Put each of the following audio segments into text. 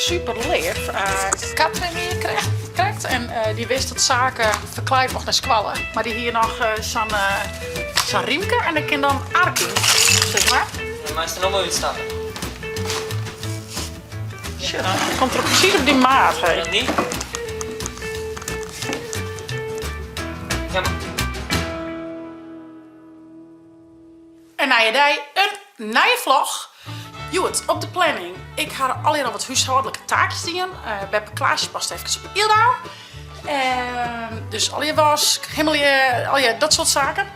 Super leaf. Katrin wie krekt en dy wist dat Sake ferklaaid mocht nei skoalle. Mar dy hie noch sa'n sa'n rymke en dêr kin dan ark yn, sis mar. Dan meist der no wol útstappe. Sjoch dan, komt er presys op dyn maat, hé. Dat niet? Ja, maar. In nije dei, in nije vlog. Hjoed op de planning. Ik ha allegear al wat húshâldlike taakjes dien. Beppe Klaasje past efkes op Ylda. Dus allegear wask, himmelje, allegear dat soart saken.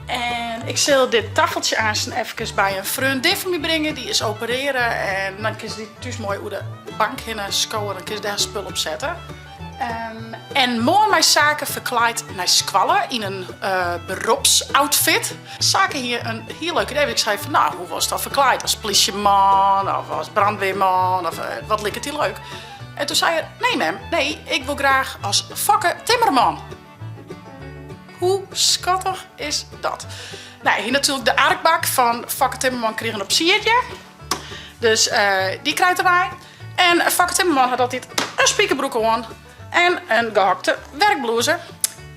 En ik sil dit taffeltsje aansten efkes by in freondin fan my bringe. Dy is operearre en dan kin se dy thús moai oer de bank hinne skowe. Dan kin se dêr har spul op sette. En moarn mei Sake ferklaaid nei skoalle yn in beropsoutfit. Sake hie in hiel leuk idee, want ik sei fan nou, hoe wolst dan ferklaaid? As plysjeman of as brandweerman of wat liket dy leuk? En toen sei er, nee mem, nee, ik wol graach as Fokke Timmerman. Hoe skattich is dat? Nou, hy hie natuerlik de arkbak fan Fokke Timmerman krigen op siertje. Dus dy krijt er mei. En Fokke Timmerman hat altyd in spikerbroek oan en in gehokte werkblûze.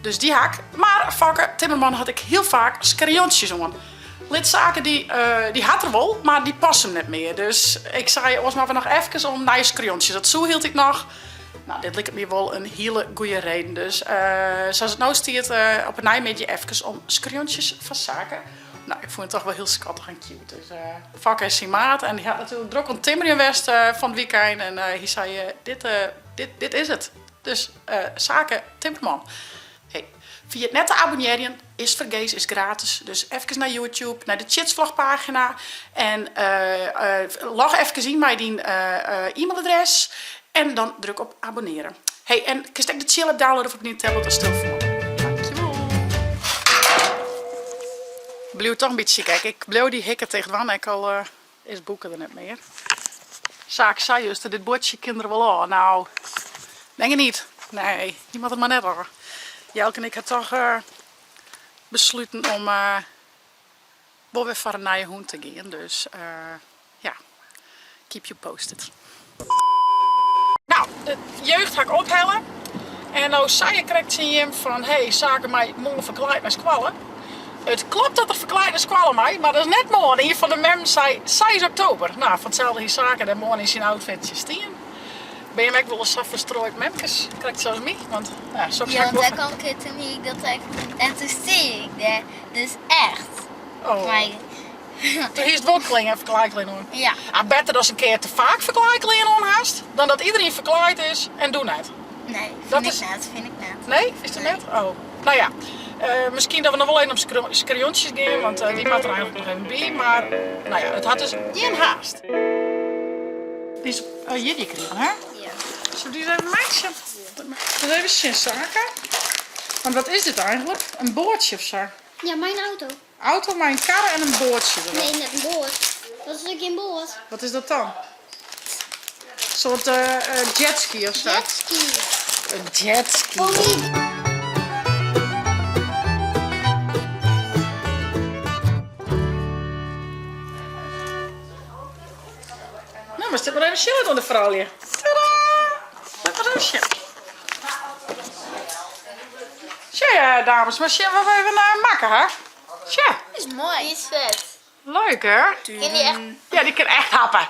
Dus dy ha ik. Mar Fokke Timmerman hat ek hiel faak skerjontsjes oan. Lit Sake dy, dy hat er wol, mar dy passe him net mear. Dus ik sei, oars moatte we noch efkes om nije skerjontsjes. Dat soe hieltyd noch. No, dit liket my wol in hiele goede reden. Dus sa't it no stiet, op 'e neimiddei efkes om skerjontsjes foar Sake. No, ik fûn it toch wol hiel skattich en cute. Dus Fokke is syn maat en hy hat natuerlik drok oan it timmerjen west fan it wykein. En hy sei, dit, dit, dit is it. Dus Sake Timmerman. Hey, ferjit net te abonnearjen, is fergees, is gratis. Dus efkes nei YouTube, nei de Tsjitsvlogpagina en log efkes yn mei dyn e-mailadres en dan druk op abonnearen. Hey, en kinst ek de Tsjil-app downloade op dyn tablet of telefoan. Dankjewol. Bliuw toch in bytsje gek. Ik bliuw dy hikke ticht dwaan, ek al is Boeke der net mear. Sake sei juster, dit buordsje kin der wol ôf. Nou, denk ik niet. Nee, dy moat der mar net ôf. Jelke en ik ha toch besluten om wol wer foar in nije hûn te gean. Dus ja, keep you posted. Nou, de jeugd ha ik ophelle. En no sei ik krekt tsjin jim fan, hey, Sake mei moarn ferklaaid nei skoalle. It klopt dat er ferklaaid nei skoalle mei, mar dat is net moarn. Ien fan de memmen sei seis oktober. Nou, fan itselde hie Sake dêr moarn yn syn outfitje stien. Binne jim ek wolris sa ferstroaid memkes, krekt sa as my? Want ja, soks Ja, want dêr kwam ik toen hie ik dat ek en toen stie ik dêr dus echt. Oh. Mei Toen hiest wol klean, ferklaaiklean oan. Ja. Ah, better datst in kear te faak ferklaaiklean oan hast, dan dat iderien ferklaaid is en doe net. Nee, fyn Dat ik is- net, fyn ik net. Nee, fynst it Nee. net? Oh. Nou ja, miskien dat we noch wol even om skerjontsjes gean, want dy moat der eigenlik noch even by. Mar, nou ja, it hat dus gjin haast. Dy is op jierdei krigen, hè? Ja. Sille we dy ris even meitsje? Ris even sjen, Sake. Want wat is dit eigenlik? In boatsje of sa? Ja, mei in auto. Auto mei in karre en in boatsje derop. Nee, net in boat. Dat is ek gjin boat. Wat is dat dan? In soart jetski of sa? Jetski. In jetski. Oh, nee. Nou, moatst dit mar even sjen oan de froulju. Tadaa! Lit mar even sjen. Sjoch, dames, mar sjen wat we even makke ha. Sjoch. Is moai. Die is vet. Leuk hè? Kin die echt? Ja, die kin echt happe.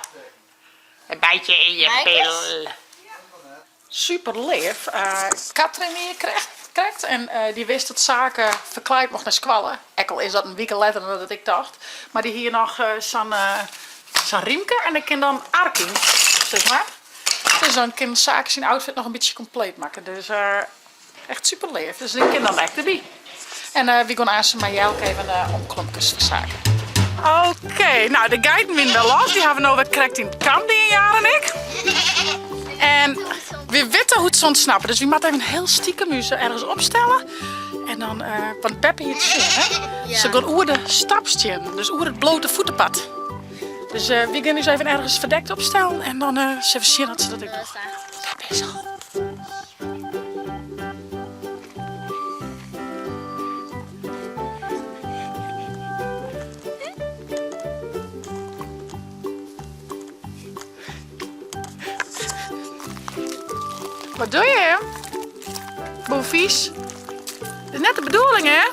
In bytsje yn je bil. Super leaf. Katrin wie krekt en dy wist dat Sake ferklaaid mocht nei skoalle. Ek al is dat in wike letter dan dat ik tocht. Mar dy hie noch sa'n sa'n rymke en dêr kin dan ark yn, sis mar. Dus dan kin Sake syn outfit noch in bytsje kompleet makke. Dus echt super leaf. Dus dy kin dan ek derby. En wy gean aanst mei Jelke even om klompkes foar Sake. Oké, nou de geiten wiene wer los. Dy hawwe no wer krekt yn it kamp dien, Jaren en ik. En wy witte hoe't se ûntsnappe, dus wy moatte even hiel stikem ús ergens opstelle. En dan, want Beppe hie it sjoen, hè? Ja. Se gean oer de stapstiennen, dus oer it blote voetenpad. Dus wy gean ús even ergens ferdekt opstellen en dan sille we sjen oft se dat ek dogge. Beppe is al. Wat doe je? Boefies. Dit is net de bedoeling, hè?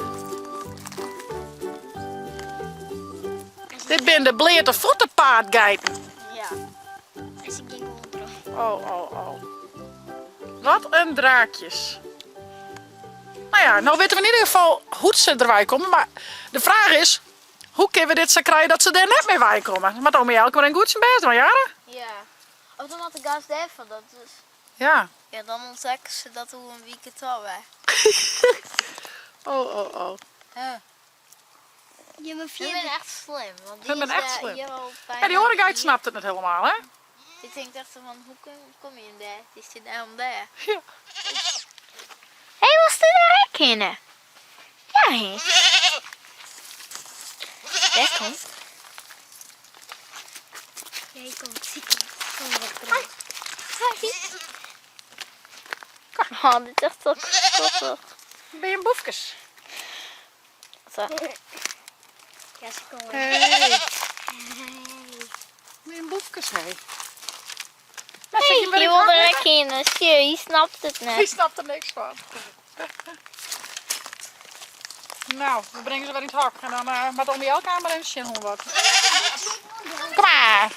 Dit binne de bleate fuottepaadgeiten. Ja. En ze ging gewoon terug. Oh, oh, oh. Wat een draakjes. Nou ja, nou weten we in ieder geval hoe ze erbij komen. Maar de vraag is, hoe kunnen we dit zo krijgen dat ze er net mee bij komen? Maar dan moet je elke keer een goed zijn best doen, ja? Ja. Of dan had de gas daarvan dat dus. Ja. Ja, dan ontdekken ze dat hoe een week het al wij. Oh, oh, oh. Je bent echt slim. Want die Ik ben is, echt slim. hier al Ja, die hoorigheid snapt het net helemaal, hè? Ik denk echt van, hoe kom je in daar? Die zit daarom daar. Ja. Hé, hey, was dit daar kennen? Ja, hé. Daar komt. Ja, hier komt. Zie Kom maar terug. Hi. Oh, dit is echt zo schattig. Ben je een boefkes? Zo. Ja, ze komen. Hey. Ben je een boefkes, hé? Nou, zit je Hey, weer je in wil het er hak? kennen. Zie je snapt het Die net. snapt er niks van. Nou, we brengen ze weer in het hok. En dan moet om die elkaar maar even zien hoe wat. Kom maar.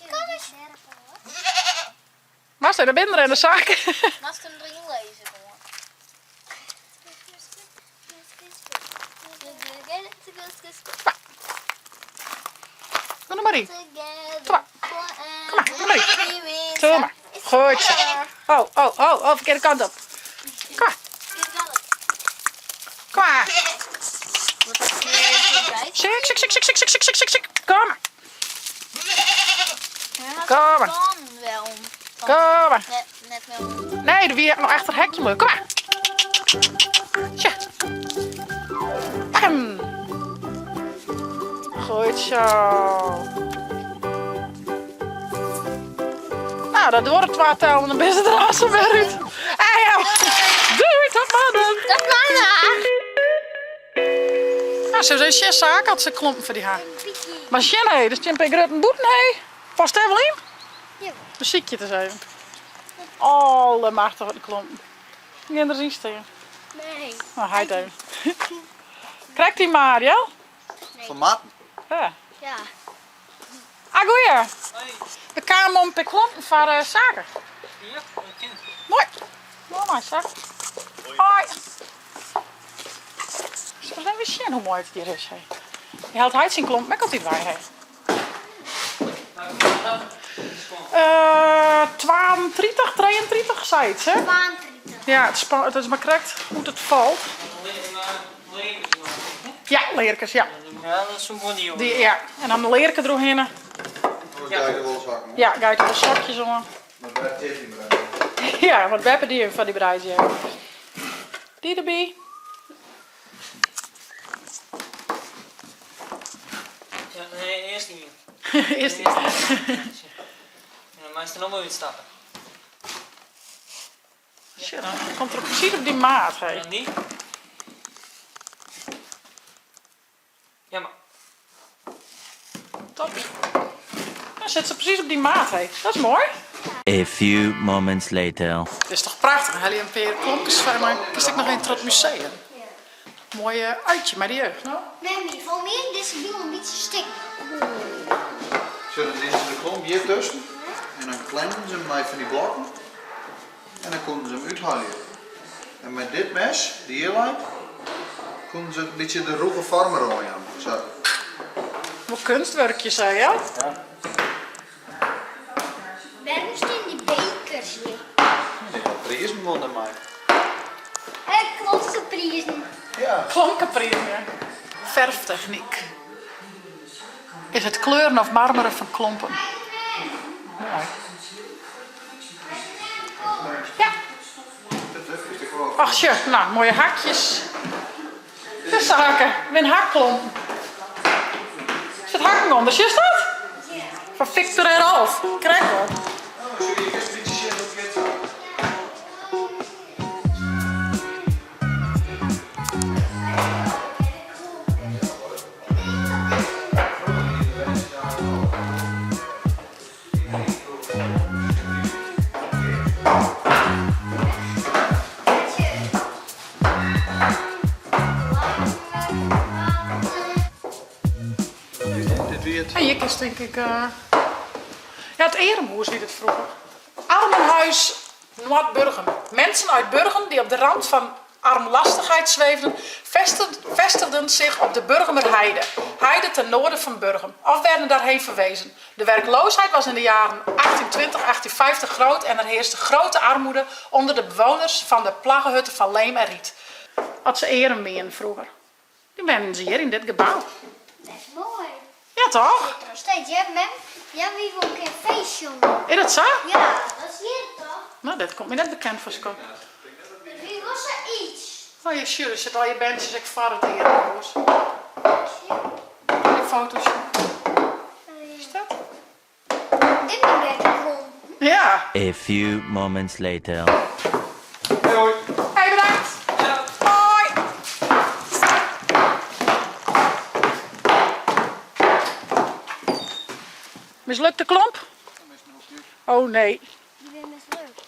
Kom eens. Maar zijn er binnen in de zaak. Naast hem erin lezen gewoon. Doe nog maar in. Kom maar. Kom maar, doe maar in. Doe maar. Goed zo. Oh, oh, oh, oh, verkeerde kant op. Kom maar. Kom maar. Sik, sik, sik, sik, sik, sik, sik, sik, sik. Kom maar. Kom maar. Dan wel. Kom maar. Net, net wel. Nee, er weer nog achter het hekje moet. Kom maar. Tja. Pak hem. Goed zo. Nou, dat wordt het twaalf en dan ben je er als weer uit. Hey, ja. Doei, tot morgen. Tot mama. Nou, ze zijn zes zaken had ze klompen voor die haar. Maar Sjen, hé, dus Jim P. Grutten boeten, hé. Past er wel in? Ja. Muziekje te eens even. Alle machtig wat een klompen. Ik ga er eens in staan. Nee. Nou, hij even. Krijgt hij maar, ja? Van Maarten. Ja. Ja. Ah, goeie. Hoi. We kwamen om per klompen voor zaken. Ja, dat kan. Mooi. Mooi, mooi, zeg. Hoi. Zullen we even zien hoe mooi het hier is, hè? Je haalt hij zijn klomp, maar komt hij bij, hè? 32, 33, zei het, hè? 32. Ja, het is maar correct hoe het valt. Ja, leerkes, ja. Ja, dat is zo'n gewoon die jongen. Die, ja. En dan de leerken erdoorheen. Ja. Kijk, wel zakken. Ja, ga je wel zakjes om. Maar waar heeft hij maar Ja, want we hebben die van die bedrijf. Ja. Die erbij. Ja, nee, eerst die. Eerst die. Ja, maar is er nog wel uitstappen. Shit, dan komt er precies op die maat, hè. En dan die. Ja, maar. Top. Dan zit ze precies op die maat, hè. Dat is mooi. A few moments later. Het is toch prachtig, hè? Een paar klompjes van, maar is ik nog een tot museum. Mooi uitje met de jeugd, nou. Mami, voor mij is deze wiel een beetje stik. Zullen ze de klomp hier tussen en dan klemmen ze hem met van die blokken en dan konden ze hem uithalen. En met dit mes, die hier lijkt, konden ze een beetje de roege vorm rooien. Zo. Wat kunstwerkjes, hè, ja? Waarom staan die bekers hier? Nee, dat prijzen wel naar mij. En klonkenprijzen. Ja. Klonkenprijzen. Verftechniek. Is het kleuren of marmeren van klompen? Mooi. Ja. Dat is wel. Ach, tje, nou, mooie hakjes. De zaken. Win hakklompen. Zit hakken onder, zie je dat? Van Victor en Ralf. Krijg wel. Nou, zullen je eerst een beetje zien hoe het gaat? tink ik. Ja, it earmhûs wie dit froeger. Armenhuis Noardburgum. Mensen uit Burgum die op de rand van armlastigheid zweefden, vestigden zich op de Burgumer Heide, heide ten noorden van Burgum, of werden daarheen verwezen. De werkloosheid was in de jaren 1820, 1850 groot en er heerste grote armoede onder de bewoners van de plaggenhutten van leem en riet. As se earm wienen froeger. Dy wennen se hjir yn dit gebou. Best moai. Ja toch? Sit der noch steeds. Ja, mem, ja, wy wol in kear feest sjonge. Is dat sa? Ja, dat is hjir toch? No, dit komt my net bekend foar skom. Der wie wol sa iets. Oh ja, sjoch, der sitte allegear berntsjes ek foar it earmhûs. Dy foto's. Is dat? Dit bin gekke klompen. Ja. A few moments later. Hey, hoi. Hey, bedankt. Hoi. Mislukte klomp? Oh nee. Die bin mislukt.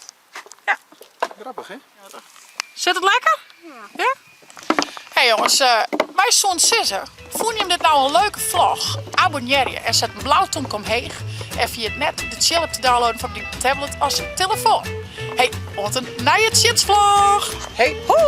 Ja. Grappich, hè? Sit it lekker? Ja. Hey jongens, eh, wy soenen sizze, fûnen jim dit nou in leuke vlog? Abonnearje en set in blau tomke omheech. En ferjit net de Tsjil-app te downloaden foar op dyn tablet as telefoan. Hey, oant in nije Tsjitsvlog! Hey hoi!